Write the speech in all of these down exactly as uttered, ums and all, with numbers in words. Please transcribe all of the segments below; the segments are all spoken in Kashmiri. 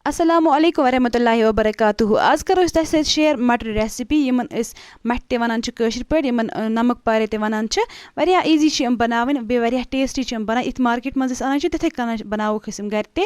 السلام علیکم ورحمۃ اللہ وبرکاتہ۔ آز کرو أسۍ تۄہہِ سۭتۍ شیئر مٹر ریسپی، یِمن أسۍ مٹھِ تہِ ونان چھِ کٲشِر پٲٹھۍ، یِمن، آ، نمک پارے تہِ ونان چھِ۔ واریاہ ایزی چھِ یِم بناوٕنۍ، بیٚیہِ واریاہ ٹیسٹی چھِ یِم بنان۔ یِتھ مارکیٹ منٛز أسۍ انان چھِ، تِتھے کٔنۍ بناووکھ أسۍ یِم گرِ تہِ۔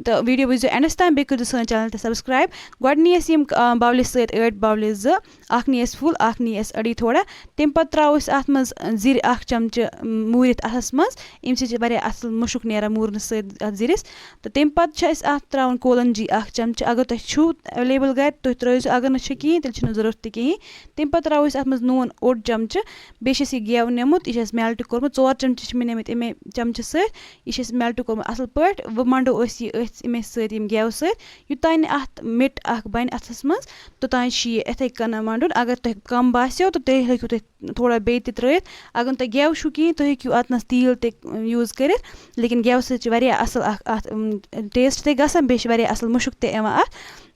تہٕ ویڈیو وٕچھزیو اینڈس تام، بیٚیہِ کٔرزیو سٲنۍ چینل تہِ سبسکرایب۔ گۄڈٕ نی اَسہِ یِم، آ، باولہِ سۭتۍ ٲٹۍ باولہِ زٕ، اکھ نی اَسہِ فُل، اکھ نی اَسہِ أڑی تھوڑا۔ تَمہِ پتہٕ تراوو أسۍ اتھ منٛز زِرِ اکھ چمچہٕ، م، موٗرِتھ اتھس منٛز۔ اَمہِ سۭتۍ چھِ واریاہ اصل مُشُک نیران موٗرنہٕ سۭتۍ اتھ زِرِس۔ تہٕ تَمہِ پتہٕ چھِ اَسہِ اَتھ ترٛاوُن کولنجی اَکھ چمچہٕ۔ اگر تۄہہِ چھُو ایویلیبل گرِ، تُہۍ ترٛٲیزیو۔ اگر نہٕ چھُ کِہیٖنۍ، تیٚلہِ چھُنہٕ ضروٗرت تہِ کِہیٖنۍ۔ تَمہِ پتہٕ ترٛاوو أسۍ اَتھ منٛز نوٗن اوٚڑ چمچہٕ۔ بیٚیہِ چھِ اَسہِ یہِ گٮ۪و نیومُت، یہِ چھِ اَسہِ میلٹ کوٚرمُت۔ ژور چمچہٕ چھِ مےٚ نِمٕتۍ اَمے چمچہٕ سۭتۍ۔ یہِ چھِ اَسہِ میلٹ کوٚرمُت اَصٕل پٲٹھۍ۔ وۄنۍ منٛڈو أسۍ یہِ أتھۍ اَمے سۭتۍ، ییٚمہِ گٮ۪و سۭتۍ، یوٚتام نہٕ اَتھ مِٹ اَکھ بَنہِ اَتھَس منٛز، توٚتام چھِ یہِ یِتھَے کٔنۍ منٛڈُن۔ اگر تۄہہِ کَم باسیو، تہٕ تیٚلہِ ہیٚکِو تُہۍ تھوڑا بیٚیہِ تہِ ترٛٲیِتھ۔ اگر نہٕ تۄہہِ گٮ۪و چھُو کِہیٖنۍ، تُہۍ ہیٚکِو اَتھ نَس تیٖل تہِ، اۭں، یوٗز کٔرِتھ، لیکِن گٮ۪و سۭتۍ چھِ واریاہ اَصٕل اَکھ اَتھ، اۭں، ٹیسٹ تہِ گژھان، بیٚیہِ چھِ واریاہ اَصٕل مُشُک تہِ یِوان اَتھ۔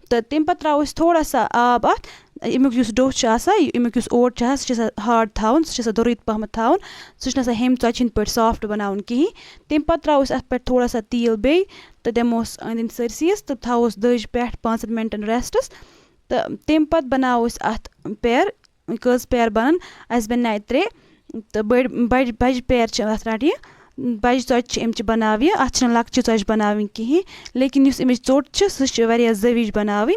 تہٕ تَمہِ پَتہٕ ترٛاوو أسۍ تھوڑا سا آب اَتھ۔ اَمیُک یُس ڈوٚ چھُ آسان، یہِ، اَمیُک یُس اوٹ چھُ آسان، سُہ چھُ آسان ہارڈ تھاوُن، سُہ چھُ آسان دوٚرُے پَہمَتھ تھاوُن، سُہ چھُنہٕ آسان ہیٚمہِ ژۄچہِ ہِنٛدۍ پٲٹھۍ سافٹ بَناوُن کِہیٖنۍ۔ تَمہِ پَتہٕ ترٛاوو أسۍ اَتھ پٮ۪ٹھ تھوڑا سا تیٖل بیٚیہِ، تہٕ دِموس أنٛدۍ أنٛدۍ سٲرسٕے یَس، تہٕ تھاووس دٔج پٮ۪ٹھ پانٛژَن مِنٹَن ریسٹَس۔ تہٕ تَمہِ پَتہٕ بَناوو أسۍ اَتھ پیر۔ کٔژ پیر بَنَن؟ اَسہِ بَنہِ ترٛےٚ۔ تہٕ بٔڑۍ بَجہِ بَجہِ پیر چھِ اَتھ رَٹٕنۍ۔ بَجہِ ژۄچہِ چھِ اَمہِ چہِ بَناوِ، اَتھ چھِنہٕ لۄکچہِ ژۄچہِ بَناوٕنۍ کِہیٖنۍ۔ لیکِن یُس اَمِچ ژوٚٹ چھِ، سُہ چھِ واریاہ زٲوِج بَناوٕنۍ۔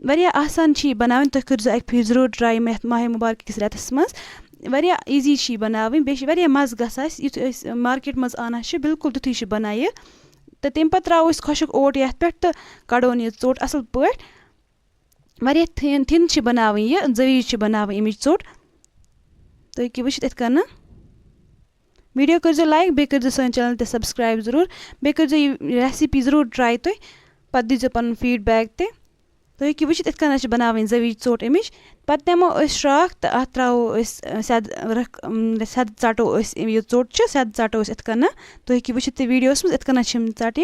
واریاہ آسان چھِ یہِ بَناوٕنۍ۔ تُہۍ کٔرۍزیو اَکہِ پھِرِ ضروٗر ٹرٛاے یِم یَتھ ماہِ مُبارکہٕ کِس رٮ۪تَس منٛز۔ واریاہ ایٖزی چھِ یہِ بَناوٕنۍ، بیٚیہِ چھِ واریاہ مَزٕ گژھان اَسہِ۔ یُتھُے أسۍ مارکیٹ منٛز اَنان چھِ، بِلکُل تِتھُے چھِ بَنان یہِ۔ تہٕ تَمہِ پَتہٕ ترٛاوو أسۍ خۄشٕک اوٹ یَتھ پٮ۪ٹھ تہٕ کَڑون یہِ ژوٚٹ اَصٕل پٲٹھۍ۔ واریاہ تھِن، تھِن چھِ بَناوٕنۍ یہِ، زٲوِج چھِ بَناوٕنۍ اَمِچ ژوٚٹ۔ تُہۍ ہیٚکِو وٕچھِتھ یِتھ کٔنۍ۔ ویٖڈیو کٔرۍزیو لایک، بیٚیہِ کٔرۍزیو سٲنۍ چینل تہِ سبسکرایب ضروٗر۔ بیٚیہِ کٔرۍزیو یہِ ریسپی ضروٗر ٹرٛاے تُہۍ۔ پَتہٕ دیٖزیو پَنُن فیٖڈبیک تہِ۔ تُہۍ ہیٚکِو وٕچھِتھ یِتھ کٔنۍ چھِ بَناوٕنۍ زٲوِج ژوٚٹ اَمِچ۔ پَتہٕ نِمو أسۍ شراکھ تہٕ اَتھ ترٛاوو أسۍ، اَ، سیٚد رَکھ، اَم، سیٚد ژَٹو أسۍ یہِ ژوٚٹ چھِ، سیٚد ژَٹو أسۍ یِتھ کٔنۍ۔ تُہۍ ہیٚکِو وٕچھِتھ تہِ ویٖڈیوَس منٛز یِتھ کٔنۍ چھِ یِم ژَٹہِ۔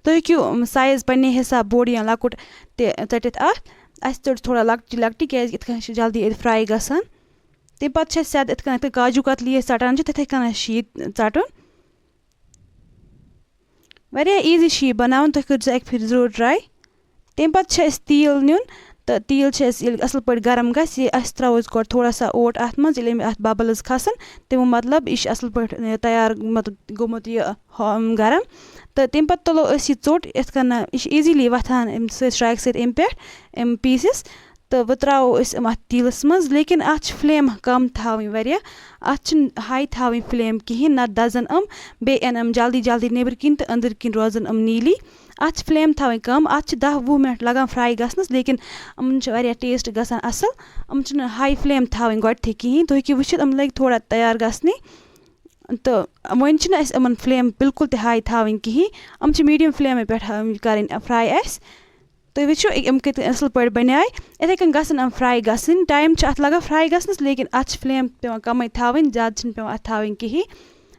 تُہۍ ہیٚکِو، اَم، سایز پنٛنہِ حِساب بوٚڑ یا لۄکُٹ تہِ ژٔٹِتھ اَتھ۔ اَسہِ ژٔٹ تھوڑا لۄکٹی لۄکٹی، کیٛازِکہِ یِتھ کٔنۍ چھِ جلدی أتھۍ فراے گژھان۔ تَمہِ پَتہٕ چھِ اَسہِ سیٚد یِتھ کٔنۍ، یِتھ کٔنۍ کاجوٗ کتلی أسۍ ژَٹان چھِ، تِتھَے کٔنۍ چھِ یہِ ژَٹُن۔ واریاہ ایٖزی چھِ یہِ بَناوُن، تُہۍ کٔرۍزیو اَکہِ پھِرِ ضروٗر ٹرٛاے۔ تَمہِ پَتہٕ چھِ اَسہِ تیٖل نیُن، تہٕ تیٖل چھِ اَسہِ ییٚلہِ اَصٕل پٲٹھۍ گرم گژھِ، یہِ اَسہِ ترٛاوو أسۍ گۄڈٕ تھوڑا سا اوٹ اَتھ منٛز، ییٚلہِ اَمہِ اَتھ بَبٕلٕز کھَسَن، تَمیُک مطلب یہِ چھِ اَصٕل پٲٹھۍ، یہِ، تیار، مطلب، گوٚمُت یہِ ہۄ-، گرم۔ تہٕ تَمہِ پَتہٕ تُلو أسۍ یہِ ژوٚٹ یِتھ کٔنۍ، یہِ چھِ ایٖزیٖلی وۄتھان اَمہِ سۭتۍ، شرٛاکہِ سۭتۍ اَمہِ پٮ۪ٹھ، اَمہِ پیٖسِس۔ تہٕ وۄنۍ ترٛاوو أسۍ یِم اَتھ تیٖلَس منٛز، لیکِن اَتھ چھِ فٕلیم کَم تھاوٕنۍ واریاہ۔ اَتھ چھِنہٕ ہاے تھاوٕنۍ فٕلیم کِہیٖنۍ، نَتہٕ دَزَن یِم، بیٚیہِ یِن یِم جلدی جلدی نیٚبرۍ کِنۍ تہٕ أنٛدٕرۍ کِنۍ روزَن یِم نیٖلی۔ اَتھ چھِ فٕلیم تھاوٕنۍ کَم، اَتھ چھِ دَہ وُہ مِنَٹ لَگان فراے گژھنَس، لیکِن یِمَن چھِ واریاہ ٹیسٹ گژھان اَصٕل۔ یِم چھِنہٕ ہاے فٕلیم تھاوٕنۍ گۄڈٕنٮ۪تھٕے کِہیٖنۍ، تُہۍ ہیٚکِو وٕچھِتھ یِم لٔگۍ تھوڑا تیار گژھنہِ۔ تہٕ وۄنۍ چھِنہٕ اَسہِ یِمَن فٕلیم بِلکُل تہِ ہاے تھاوٕنۍ کِہیٖنۍ، یِم چھِ میٖڈیَم فٕلیمہِ پٮ۪ٹھ ہاوٕنۍ، کَرٕنۍ فراے اَسہِ۔ تُہۍ وٕچھِو، یِم کِتھ کٔنۍ اَصٕل پٲٹھۍ بَنے۔ یِتھَے کٔنۍ گژھن یِم فراے گژھٕنۍ، ٹایم چھُ اَتھ لَگان فراے گژھنَس، لیکِن اَتھ چھِ فٕلیم پٮ۪وان کَمٕے تھاوٕنۍ، زیادٕ چھِنہٕ پٮ۪وان اَتھ تھاوٕنۍ کِہیٖنۍ۔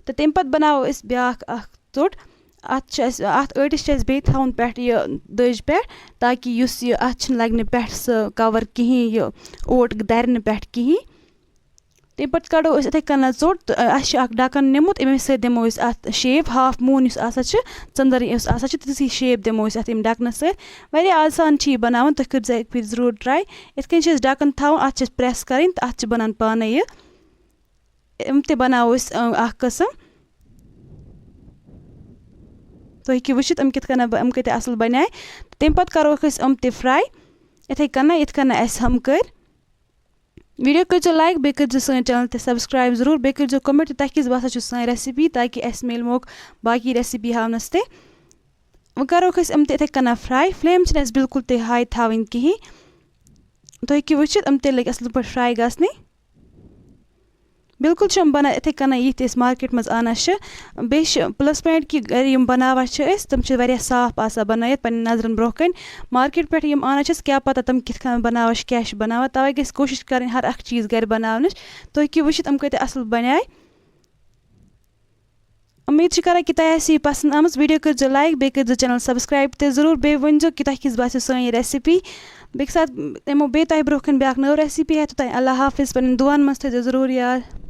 تہٕ تَمہِ پَتہٕ بَناوو أسۍ بیٛاکھ اَکھ ژوٚٹ۔ اَتھ چھِ اَسہِ، اَتھ ٲٹِس چھِ اَسہِ بیٚیہِ تھاوُن پٮ۪ٹھ یہِ دٔج پٮ۪ٹھ، تاکہِ یُس یہِ اَتھ چھِنہٕ لَگہِ نہٕ پٮ۪ٹھ سُہ کَوَر کِہیٖنۍ، یہِ اوٹ دَرِ نہٕ پٮ۪ٹھ کِہیٖنۍ۔ تَمہِ پَتہٕ کَڑو أسۍ یِتھَے کٔنۍ ژوٚٹ تہٕ اَسہِ چھُ اَکھ ڈَکَن نیوٗمُت، اَمے سۭتۍ دِمو أسۍ اَتھ شیپ، ہاف موٗن یُس آسان چھِ، ژٔنٛدٕر یُس آسان چھِ، تِژھٕے شیپ دِمو أسۍ اَتھ اَمہِ ڈَکنَس سۭتۍ۔ واریاہ آسان چھِ یہِ بَناوُن، تُہۍ کٔرۍزیو اَکہِ پھِرِ ضروٗر ٹرٛاے۔ یِتھ کٔنۍ چھِ أسۍ ڈَکَن تھاوُن، اَتھ چھِ اَسہِ پرٛٮ۪س کَرٕنۍ تہٕ اَتھ چھِ بَنان پانَے یہِ۔ یِم تہِ بَناوو أسۍ، اۭں، اَکھ قٕسٕم۔ تُہۍ ہیٚکِو وٕچھِتھ یِم کِتھ کٔنۍ بَ-، یِم کۭتیٛاہ اَصٕل بَنے۔ تَمہِ پَتہٕ کَروکھ أسۍ یِم تہِ فراے، یِتھَے کٔنۍ، یِتھ کٔنۍ اَسہِ ہُم کٔرۍ۔ ویٖڈیو کٔرۍزیو لایک، بیٚیہِ کٔرۍزیو سٲنۍ چینل تہِ سبسکرایب ضروٗر، بیٚیہِ کٔرۍزیو کمنٹ تۄہہِ کِژھ باسان چھِ سٲنۍ ریسپی، تاکہِ اَسہِ میلہِ موقعہٕ باقی ریسپی ہاونَس تہِ۔ وۄنۍ کَروکھ أسۍ یِم تہِ یِتھَے کٔنۍ فراے، فلیم چھِنہٕ اَسہِ بِلکُل تہِ ہاے تھاوٕنۍ کِہیٖنۍ۔ تُہۍ ہیٚکِو وٕچھِتھ یِم تہِ لٔگۍ اَصٕل پٲٹھۍ فراے گژھنہِ۔ بِلکُل چھِ یِم بَنان یِتھَے کٔنۍ یِتھ أسۍ مارکیٹ منٛز اَنان چھِ۔ بیٚیہِ چھِ پٕلَس پویِنٛٹ کہِ گَرِ یِم بَناوان چھِ أسۍ، تِم چھِ واریاہ صاف آسان بَنٲیِتھ پنٛنٮ۪ن نظرَن برونٛہہ کَنۍ۔ مارکیٹ پٮ۪ٹھ یِم اَنان چھِ أسۍ، کیٛاہ پَتہ تِم کِتھ کٔنۍ بَناوان چھِ، کیٛاہ چھِ بَناوان۔ تَوَے گژھِ کوٗشِش کَرٕنۍ ہر اَکھ چیٖز گَرِ بَناونٕچ۔ تُہۍ ہیٚکِو وٕچھِتھ یِم کۭتیٛاہ اَصٕل بَنے۔ اُمید چھِ کَران کہِ تۄہہِ آسہِ یہِ پَسنٛد آمٕژ۔ ویٖڈیو کٔرۍزیو لایک، بیٚیہِ کٔرۍزیو چینل سبسکرایب تہِ ضروٗر۔ بیٚیہِ ؤنۍزیو کہِ تۄہہِ کِژھ باسیو سٲنۍ یہِ ریسپی۔ بیٚکہِ ساتہٕ یِمو بیٚیہِ تۄہہِ برونٛہہ کَنہِ بیٛاکھ نٔو ریسپی ہٮ۪تھ، توٚتام اللہ حافظ، پنٛنٮ۪ن دُعن منٛز تھٲیزیو ضروٗر یاد۔